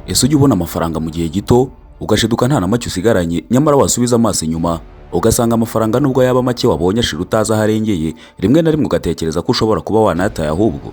Ese ujya ubona amafaranga mu gihe gito ugashiduka nta na make usigaranye, nyamara wasubiza amaso inyuma ugasanga amafaranga nubwo yaba make wabonye ashira utazi aho arengeye, rimwe na rimwe ugatekereza ko ushobora kuba wanayataye? Ahubwo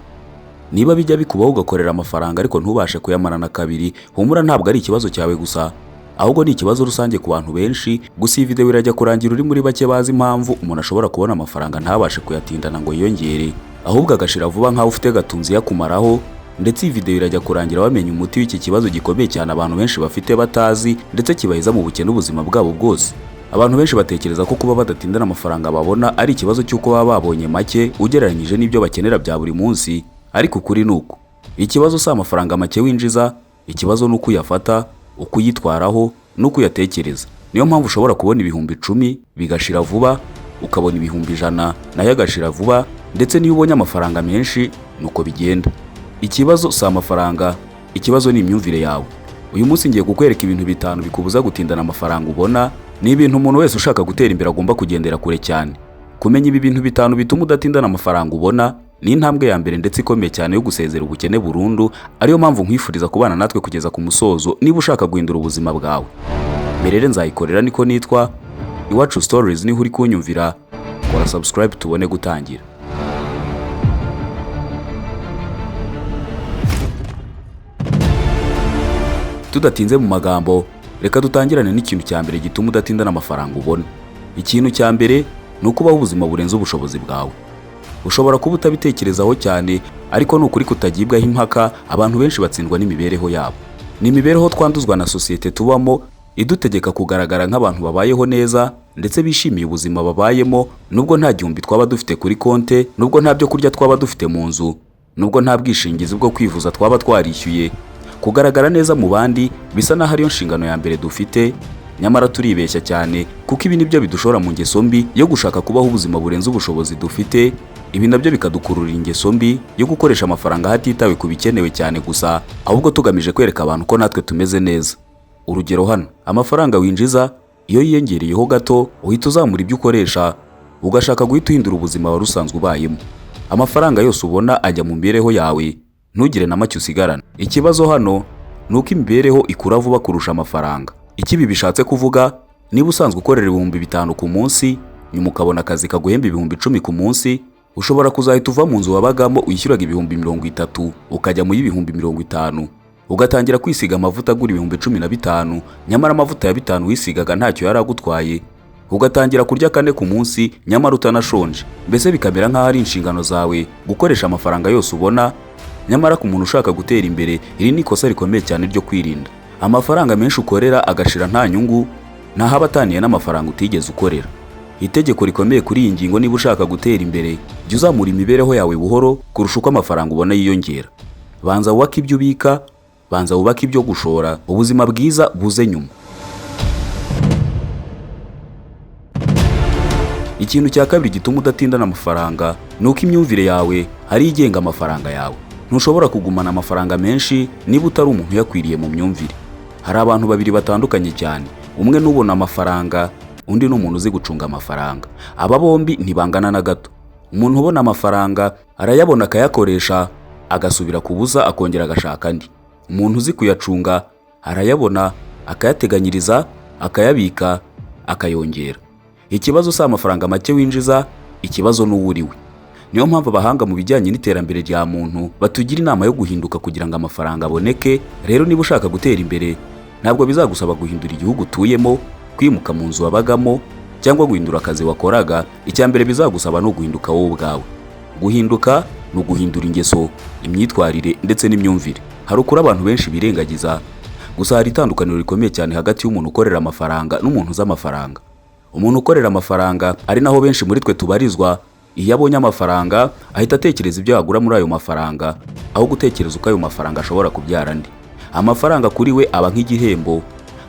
niba bijya bikubaho ugakorera amafaranga ariko ntubashe kuyamarana kabiri, humura, ntabwo ari ikibazo cyawe gusa, ahubwo ni ikibazo rusange ku bantu benshi. Gusa iyi video irajya kurangira uri muri bake bazi impamvu umuntu ashobora kubona amafaranga ntabashe kuyatindana ngo yiyongere, ahubwo agashira vuba nk'aho ufite gatunzi yakumaraho. Ndetse iyi video irajya kurangira bamenya umuti w'iki kibazo gikomeye cyane abantu benshi bafite batazi, ndetse kibaheza mu bukene ubuzima bwabo bwose. Abantu benshi batekereza ko kuba badatindana amafaranga babona ari ikibazo cy'uko baba babonye make ugereranyije n'ibyo bakenera bya buri munsi, ariko ukuri ni uku: ikibazo si amafaranga make winjiza, ikibazo ni uko uyafata, uko uyitwaraho n'uko uyatekereza. Niyo mpamvu ushobora kubona 10,000 bigashira vuba, ukabona 100,000 nayo agashira vuba, ndetse n'iyo ubonye amafaranga menshi nuko bigenda. Ikibazo si amafaranga, ikibazo ni imyumvire yawe. Uyu munsi ngiye kukwereka ibintu bitanu bikubuza gutindana amafaranga ubona. Ni ibintu umuntu wese ushaka gutera imbere agomba kugendera kure cyane. Kumenya ibi bintu bitanu bituma udatindana amafaranga ubona ni intambwe ya mbere ndetse ikomeye cyane yo gusezera ubukene burundu. Ariyo mpamvu nkwifuriza kubana natwe kugeza ku musozo niba ushaka guhindura ubuzima bwawe. Mirere Nzayikorera niko nitwa, Iwacu Stories niho uri kunyumvira. Kora subscribe tubone gutangira. Tudatinze mu magambo, reka dutangirane n'ikintu cya mbere gituma udatindana amafaranga ubona. Ikintu cya mbere ni ukubaho ubuzima burenze ubushobozi bwawe. Ushobora kuba utabitekerezaho cyane, ariko ni ukuri kutagibwaho impaka: abantu benshi batsindwa n'imibereho yabo. Ni imibereho twanduzwa na sosiyete tubamo, idutegeka kugaragara nk'abantu babayeho neza ndetse bishimiye ubuzima babayemo, nubwo nta gihumbi twaba dufite kuri konte, nubwo nta byo kurya twaba dufite mu nzu, nubwo nta bwishingizi bwo kwivuza twaba twarishyuye. Kugaragara neza mu bandi bisa n'aho ariyo nshingano ya mbere dufite, nyamara turibeshya cyane, kuko ibi nibyo bidushora mu ngeso mbi yo gushaka kubaho ubuzima burenze ubushobozi dufite. Ibi nabyo bikadukururira ingeso mbi yo gukoresha amafaranga hatitawe ku bikenewe cyane gusa, ahubwo tugamije kwereka abantu ko natwe tumeze neza. Urugero hano, amafaranga winjiza iyo yiyongereyeho gato, uhita uzamura ibyo ukoresha, ugashaka guhita uhindura ubuzima wari usanzwe ubayemo. Amafaranga yose ubona ajya mu mibereho yawe, ntugire na make usigarana. Ikibazo hano ni uko imibereho ikura vuba kurusha amafaranga. Icyo ibi bishatse kuvuga, niba usanzwe ukorera 5000 ku munsi, nyuma ukabona akazi kaguhemba 10,000 ku munsi, ushobora kuzahita uva mu nzu wabagamo wishyuraga 30,000 ukajya mu y'50,000, ugatangira kwisiga amavuta agura 15,000, nyamara amavuta ya 5 wisigaga ntacyo yari agutwaye, ugatangira kurya kane ku munsi nyamara utanashonje. Mbese bikamera nk'aho ari inshingano zawe gukoresha amafaranga yose ubona. Nyamara ku muntu ushaka gutera imbere, iri ni ikosa rikomeye cyane ryo kwirinda. Amafaranga menshi ukorera agashira nta nyungu ntaho ataniye n'amafaranga utigeze ukorera. Itegeko rikomeye kuri iyi ngingo: niba ushaka gutera imbere, jya uzamura imibereho yawe buhoro kurusha uko amafaranga ubona yiyongera. Banza wubake ibyo ubika, banza wubake ibyo gushora, ubuzima bwiza buze nyuma. Ikintu cya kabiri gituma udatindana amafaranga ni uko imyumvire yawe ari igenga amafaranga yawe. Ntushobora kugumana amafaranga menshi niba utari umuntu uyakwiriye mu myumvire. Hari abantu babiri batandukanye cyane: umwe n'ubona amafaranga, undi ni umuntu uzi gucunga amafaranga. Aba bombi ntibangana na gato. Umuntu ubona amafaranga arayabona, akayakoresha, agasubira kubuza, akongera agashaka andi. Umuntu uzi kuyacunga arayabona, akayateganyiriza, akayabika, akayongera. Ikibazo si amafaranga make winjiza, ikibazo ni uwo uriwe. Niyo mpamvu abahanga mu bijyanye n'iterambere rya muntu batugira inama yo guhinduka kugira ngo amafaranga aboneke. Rero niba ushaka gutera imbere, ntabwo bizagusaba guhindura igihugu utuyemo, kwimuka mu nzu wabagamo, cyangwa guhindura akazi wakoraga. Icya mbere bizagusaba ni uguhinduka wowe ubwawe. Guhinduka ni uguhindura ingeso, imyitwarire ndetse n'imyumvire. Hari ukuri abantu benshi birengagiza gusa: hari itandukaniro rikomeye cyane hagati y'umuntu ukorera amafaranga n'umuntu uzi amafaranga. Umuntu ukorera amafaranga, ari naho benshi muri twe tubarizwa, iyo abonye amafaranga ahita atekereza ibyo yagura muri ayo mafaranga, aho gutekereza uko ayo mafaranga ashobora kubyara andi. Amafaranga kuri we aba nk'igihembo,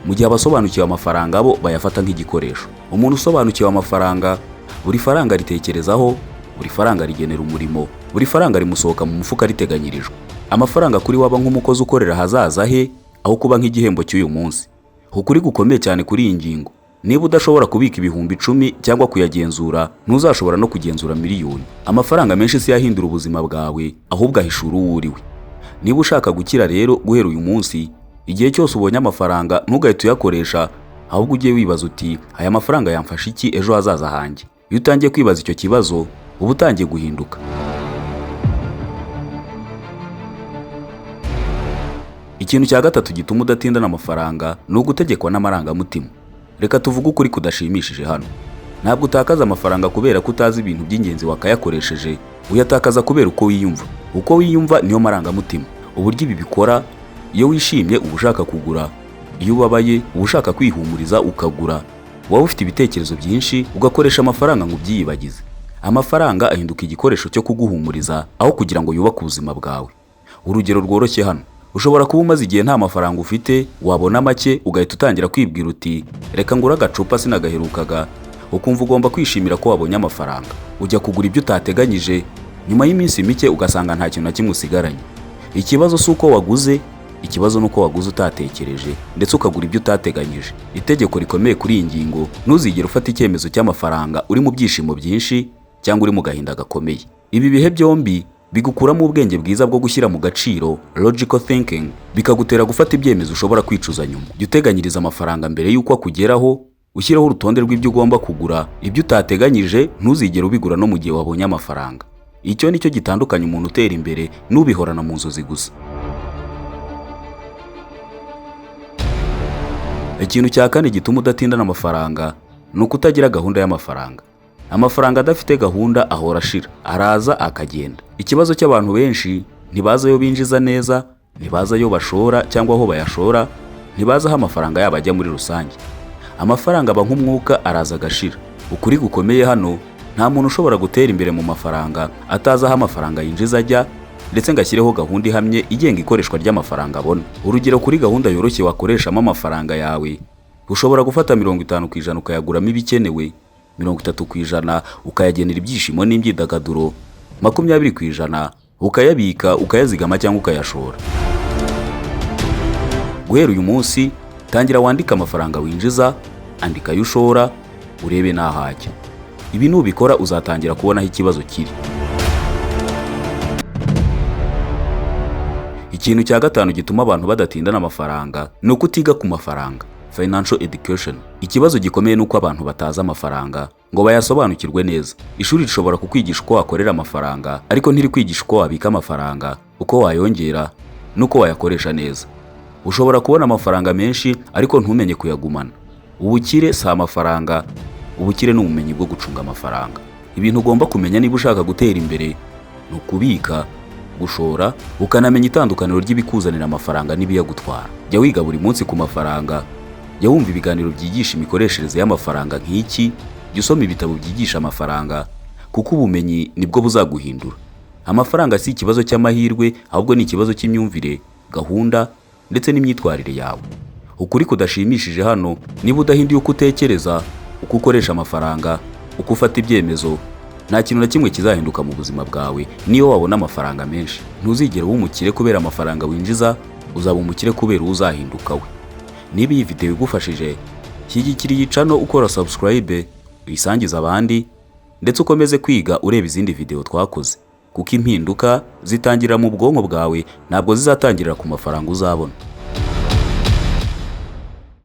mu gihe abasobanukiwe amafaranga bo bayafata nk'igikoresho. Umuntu usobanukiwe amafaranga, buri faranga ritekerezaho, buri faranga rigenera umurimo, buri faranga rimusohoka mu mufuka riteganyirijwe. Amafaranga kuri we aba nk'umukozi ukorera ahazaza he, aho kuba nk'igihembo cy'uyu munsi. Ukuri gukomeye cyane kuri iyi ngingo: niba udashobora kubika 10,000 cyangwa kuyagenzura, ntuzashobora no kugenzura miliyoni. Amafaranga menshi si yahindura ubuzima bwawe, ahubwo ahishura uwo uriwe. Niba ushaka gukira rero, guhera uyu munsi Igihe cyose ubonye amafaranga, ntugahite uyakoresha, ahubwo ujye wibaza uti: "Aya mafaranga yamfasha iki ejo hazaza hanjye?" Iyo utangiye kwibaza icyo kibazo, uba utangiye guhinduka. Ikintu cya gatatu gituma udatindana amafaranga ni ugutegekwa n'amarangamutima. Reka tuvuge ukuri kudashimishije hano. Ntabwo utakaza amafaranga kubera ko utazi ibintu by'ingenzi wakayakoresheje, uyatakaza kubera uko wiyumva. Uko wiyumva niyo marangamutima. Uburyo ibi bikora: iyo wishimye uba ushaka kugura, iyo ubabaye uba ushaka kwihumuriza ukagura, waba ufite ibitekerezo byinshi ugakoresha amafaranga ngo ubyiyibagize. Amafaranga ahinduka igikoresho cyo kuguhumuriza aho kugira ngo yubake ubuzima bwawe. Urugero rworoshye hano: ushobora kuba umaze igihe nta mafaranga ufite, wabona make ugahita utangira kwibwira uti: "Reka ngure agacupa, sinagaherukaga." Ukumva ugomba kwishimira ko wabonye amafaranga, ujya kugura ibyo utateganyije. Nyuma y'iminsi mike ugasanga nta kintu na kimwe usigaranye. Ikibazo si uko waguze, ikibazo ni uko waguze utatekereje, ndetse ukagura ibyo utateganyije. Itegeko rikomeye kuri iyi ngingo: ntuzigere ufata icyemezo cy'amafaranga uri mu byishimo byinshi cyangwa uri mu gahinda gakomeye. Ibi bihe byombi bigukuramo ubwenge bwiza bwo gushyira mu gaciro, logical thinking, bikagutera gufata ibyemezo ushobora kwicuza nyuma. Jya uteganyiriza amafaranga mbere y'uko akugeraho, ushyiraho urutonde rw'ibyo ugomba kugura. Ibyo utateganyije ntuzigere ubigura no mu gihe wabonye amafaranga. Icyo ni cyo gitandukanya umuntu utera imbere n'ubihorana mu nzozi gusa. Ikintu cya kane gituma udatindana amafaranga ni ukutagira gahunda y'amafaranga. Amafaranga adafite gahunda ahora ashira, araza akagenda. Ikibazo cy'abantu benshi: ntibazi ayo binjiza neza, ntibazi ayo bashora cyangwa aho bayashora, ntibazi aho amafaranga yabo ajya muri rusange. Amafaranga aba nk'umwuka, araza agashira. Ukuri gukomeye hano: nta muntu ushobora gutera imbere mu mafaranga atazi aho amafaranga yinjiza ajya, ndetse ngo ashyireho gahunda ihamye igenga ikoreshwa ry'amafaranga abona. Urugero kuri gahunda yoroshye wakoreshamo amafaranga yawe: ushobora gufata 50% ukayaguramo ibikenewe, 30% ukayagenera ibyishimo n'imyidagaduro, 20% ukayabika, ukayazigama cyangwa ukayashora. Guhera uyu munsi, tangira wandike amafaranga winjiza, andika ayo ushora, urebe n'aho ajya. Ibi nubikora uzatangira kubona aho ikibazo kiri. Ikintu cya gatanu gituma abantu badatindana amafaranga ni ukutiga ku mafaranga, financial education. Ikibazo gikomeye ni uko abantu batazi amafaranga ngo bayasobanukirwe neza. Ishuri rishobora kukwigisha uko wakorera amafaranga, ariko ntirikwigisha uko wabika amafaranga, uko wayongera n'uko wayakoresha neza. Ushobora kubona amafaranga menshi ariko ntumenye kuyagumana. Ubukire si amafaranga, ubukire ni ubumenyi bwo gucunga amafaranga. Ibintu ugomba kumenya niba ushaka gutera imbere ni ukubika, gushora, ukanamenya itandukaniro ry'ibikuzanira amafaranga n'ibiyagutwara. Jya wiga buri munsi ku mafaranga, jya wumva ibiganiro byigisha imikoreshereze y'amafaranga nk'iki, jya usoma ibitabo byigisha amafaranga, kuko ubumenyi nibwo buzaguhindura. Amafaranga si ikibazo cy'amahirwe, ahubwo ni ikibazo cy'imyumvire, gahunda ndetse n'imyitwarire yawe. Ukuri kudashimishije hano: niba udahinduye uko utekereza, uko ukoresha amafaranga, uko ufata ibyemezo, nta kintu na kimwe kizahinduka mu buzima bwawe niyo wabona amafaranga menshi. Ntuzigere uba umukire kubera amafaranga winjiza, uzaba umukire kubera uwo uzahinduka we. Niba iyi video igufashije, shyigikira iyi channel ukora subscribe, uyisangize abandi, ndetse ukomeze kwiga ureba izindi video twakoze, kuko impinduka zitangirira mu bwonko bwawe, ntabwo zizatangirira ku mafaranga uzabona.